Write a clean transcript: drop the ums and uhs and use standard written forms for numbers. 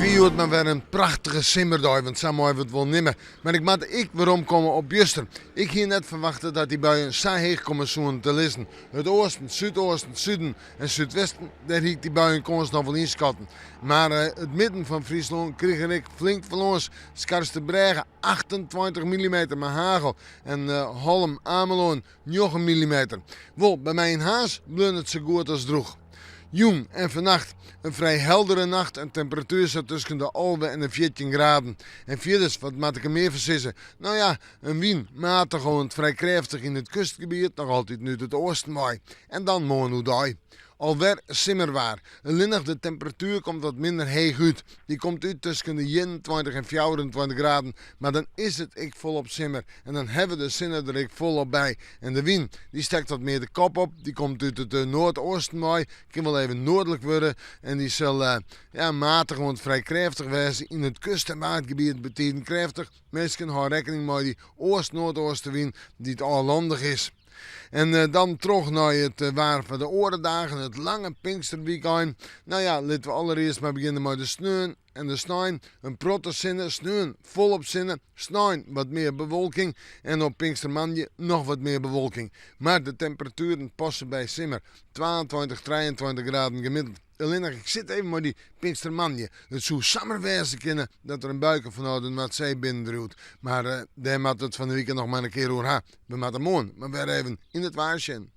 It wie hjoed mar wer in prachtige simmerdei, want sa meie we it wol nimme. Mar ik moat ek weromkomme op juster. Ik hie net ferwachte dat dy buien sa heech komme soenen te lizzen. It oasten, súdoasten, suden en súdwesten, dêr hie ik dy buien kâns noch wol ynskatten. Mar it midden fan Fryslân krige er ek flink fan lâns. Skarsterbrêge 28 millimeter mei hagel en Hollum, Amelân njoggen millimeter. Wol, by my yn Harns bleaun it sa goed as drûch. Jûn en fannacht in frij heldere nacht en temperatuer sa tusken de 11 en de 14 graden. En fierders, wat moat ik der mear fan sizze? No ja, in wyn, matich oant frij krêftich yn it kustgebiet, noch altiten út it oasten wei. En dan moarn oerdei. Alwer simmerwaar. Allinnich de temperatuer komt wat minder heech út. Dy komt út tusken de 21 en 24 graden, mar dan is it ek folop simmer en dan hawwe we de sinne der ek folop by. En de wyn, dy stekt wat mear de kop op, dy komt út it noardeasten wei, kin wol even noardlik wurde en dy sil ja, matich oant frij krêftich wêze. Yn it kust- en waadgebiet betiden krêftich. Minsken, hâld rekkening mei dy oast-noardeastewyn dy't ôflandich is. En dan troch nei it waar foar de oare dagen, it lange Pinksterwykein. No ja, litte we allerearst mar begjinne mei de sneon en de snein. In protte sinne, sneon folop sinne, snein wat mear bewolking en op Pinkstermoandei noch wat mear bewolking. Mar de temperatueren passe by simmer, 22, 23 graden gemiddeld. Allinnich ik sit even mei dy Pinkstermoandei. It soe samar wêze kinne dat der in buike fanôf de Noardsee binnendriuwt. Mar dêr moat it fan 'e wike noch mar in kear oer ha. We moatte moarn mar wer even yn it waar sjen.